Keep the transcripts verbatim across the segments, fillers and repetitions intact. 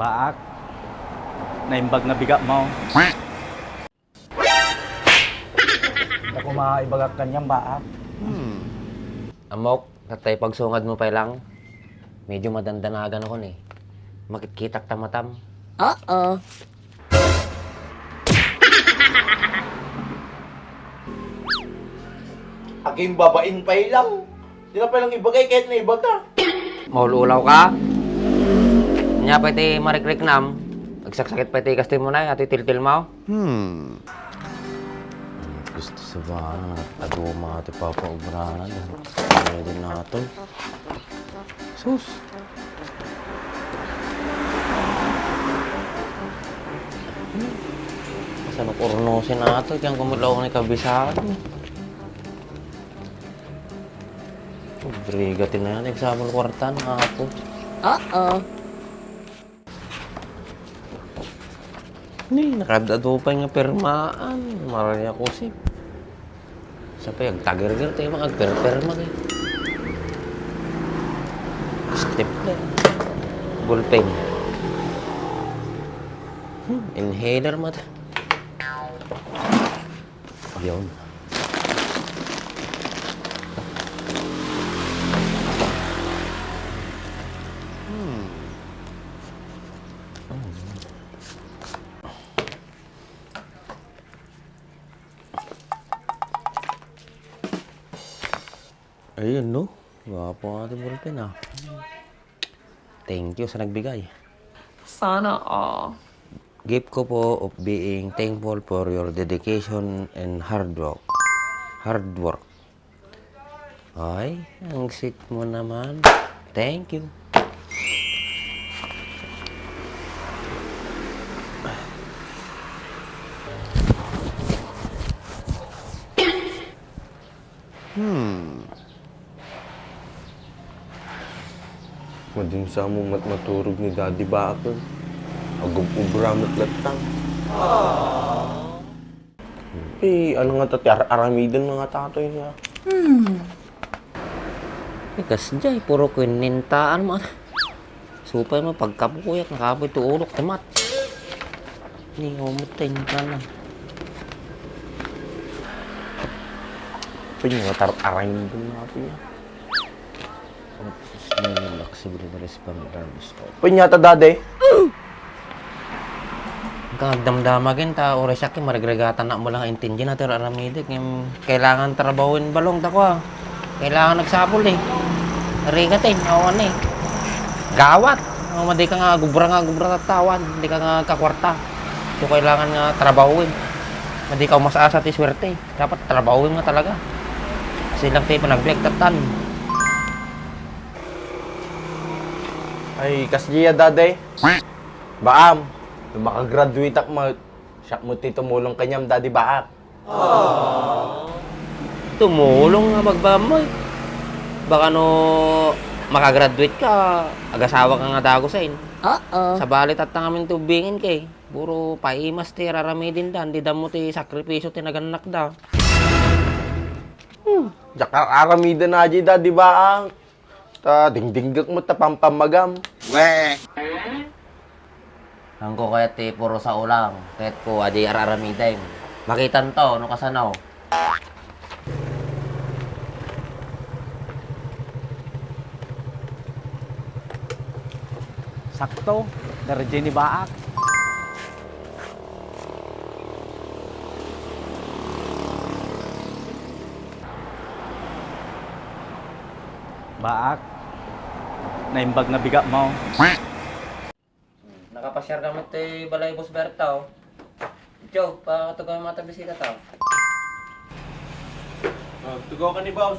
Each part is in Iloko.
Baak, naimbag nga bigamo. Dako maibagak kaniam, Baak. Ammok, tatay pagsungadmo pay lang. Medyo madandanagan ako ni. Makitkitak ta matam. Oo. Aging babain pay lang. Di na pay lang ibagay kahit naibaga. Maul-ulaw ka? Ania pay ti marikriknam? Agsaksakit pay ti kastoy mo nay, atoy tiltilmo? Hmm. Gusto sa bana, nagtaguma ti papaubranan. Pwede naton. Sus. Kasano kurnosin ato, kaya kumulaw ni kabisado. Briga ti na yan, example kwarta na apo. Oo. Ni, nakadado pay nga pirmaan. Maria Jose. Sa pay, agtagerger tayo mga agperperma kay. Stapler. Ballpen. Hmm, inhaler mata. Ayun. Hmm. Ayun, no? Gwapo nga ti ballpen, ah. Thank you sa nagbigay. Sana all. Gift ko po of being thankful for your dedication and hard work. Hard work. Ay, ang sweet mo naman. Thank you. Hmm. Madin sa mo mat maturog ni Daddy Baak. Agub-ubra met latta. Eh, ano nga ta ti ar-aramiden nga tatoy niya? Hmm. Eh, kasdiay, puro kwenentaan mo. Supay mo, pagkapuyak, nakapoy ti ulok, ti mat. Ni, umuteng ka na. Pwede nga tar-, aramiden nga ito niya. Oops, may flexible respond terms. Pwede nga ta, Daddy? Agdamdama ken ta, oras siya, ken marigregatan na mo lang intindi na, pero aramidek, yung kailangan trabahuin balong, tako, ah. Kailangan nagsapul, eh. Rigatin, awan, eh. Gawat. Oh, madi ka nga gubra nga gubra tatawan, hindi ka nga kakwarta. So, kailangan nga trabahuin. Madi ka umas-asa ti swerte. Dapat trabahuin nga talaga. Kasi lang tayo panagbiag tatan. Ay, kas diya, Daddy. Baam, no makagraduate ak met, siak met ti tumulong kaniam, Daddy Baak. Tumulong nga bagbagam mo, eh. Baka no makagraduate ka, agasawa ka nga dagusen. Oo. Sabali tatta ngamin ti ubbingin ka, eh. Puro paimas ti araramidin da, di da mo ti sakripisyo ti nagannakda. Hmm, diak ar-aramiden a di, Daddy Baak. Ta dingdinggek met ta pampammagam. Weh! Angko kayat ti puro sao lang, kayatko a di ar-aramidem. Makitanto no kasano. Sakto, darjay ni Baak. Baak, naimbag nga bigamo. Nakapasiar ka met ti balay Boss Berto. Joe, pakatugaw yung mga bisita to. Oh, tugaw ka ni Boss.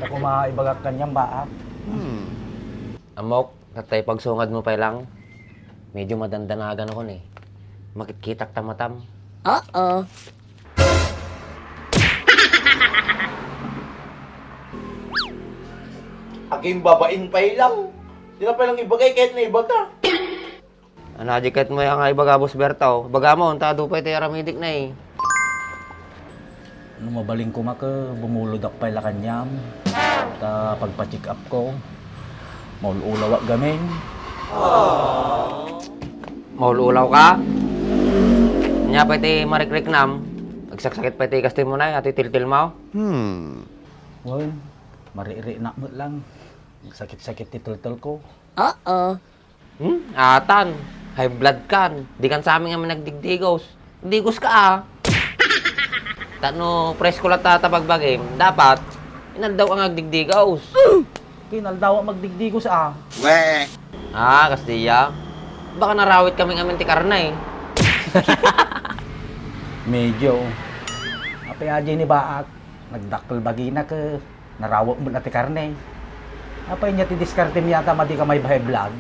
Dako maibagak kaniam, Baak. Hmm. Amok, tatay pagsungad mo pay lang. Medyo madandanagan ako ni. Makitkitak ta matam. Oo. Aging babain pay lang. Di na pay lang ibagay kahit na ibaga. Ano, adi ket mo nga ibaga, Boss Berto? Ibaga mo, anta adu pay ti aramidek na eh. No mabalin koma ket bumulod ak pay la kaniam. Ta pagpa-check up ko, maul-ulawak gamin. Maul-ulaw ka? Ania pay ti marikriknam? Agsaksakit pay ti kastoy mo nay, atoy tiltil mo? Hmm. Wen, marikrik met lang. Sakit-sakit ti tiltil ko. Oo. Hmm? Atan, high blood kan. Di kan sa amin nga nagdigdigos. Digos ka, ah. Tano presko la ta ta pagbagim, dapat inaldaw ka nga agdigdigos. Kinaldaw magdigdigos, ah. Weh. Ah, kasdiya. Baka narawit kami amin ti karne. Medyo. Apay a di ni baak, nagdakkel bagina ket narawek met ti karne. Apay nia ti diskarte mi ata madi ka may high blood?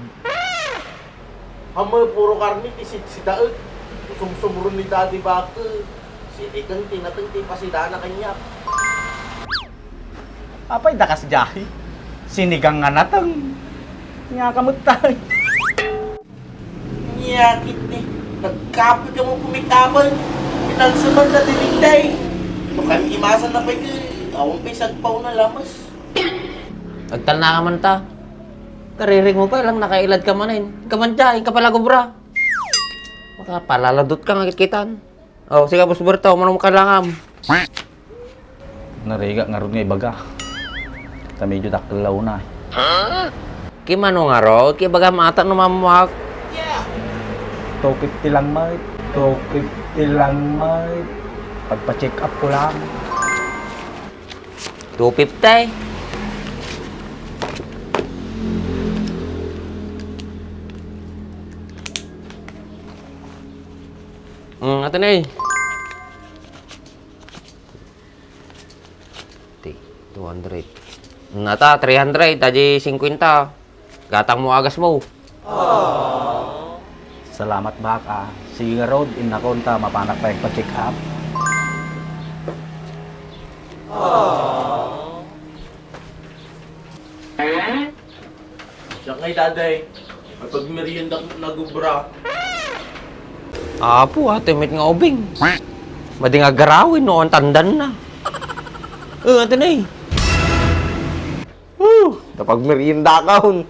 Ammom, puro karne ti sitsidaek. Sumsumron ni Daddy Bake. Sinikeng ti nateng ti pasidana kaniak. Apay da kasdiay? Sinigang nga nateng. Nia ka met tay. Nia ketdi, nagkape ka mo pumikapan. Pinalseman na dinikday. Tukan imasan na pay ka, awan pay sagpaw na lamas. Agtalna ka man ta. Karirik mo pay lang nakailad ka manen. Kaman dya, inka pala gubra. Makapalaladot ka nga kitkitan. Oh, sige, Boss Berto, manong kalangam. Narigat ngarud nga ibaga. Ta medyo dakkel la unay. Kimano ngarud? Kibagam ata no mammuak. Two fifty lang, mate. Two fifty lang, mate. Pagpa-check up ko lang. Two fifty. Mm, ato na eh. Ti, two hundred. Mm, ata, three hundred, adi singkwenta. Gatang mo agas mo. Salamat, Baka. Sige ngarud, innakon ta mapanak pay agpa-check up. Siak ngay, Daday. May pagmerienda ko nagubra. Apo, ate, met nga ubing. Madi nga garawin no, ang tandan na. Oh, ate na eh. Woo! Napagmerienda ka, hun.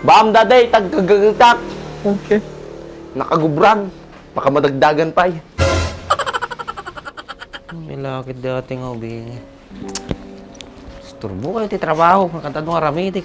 Baam, Daday, tagkagagetak. Okay. Nakagubran. Baka madagdagan pay. May lakit dati nga ubing. Isturbo kayo ti trabaho. Makantad mo nga ramitik.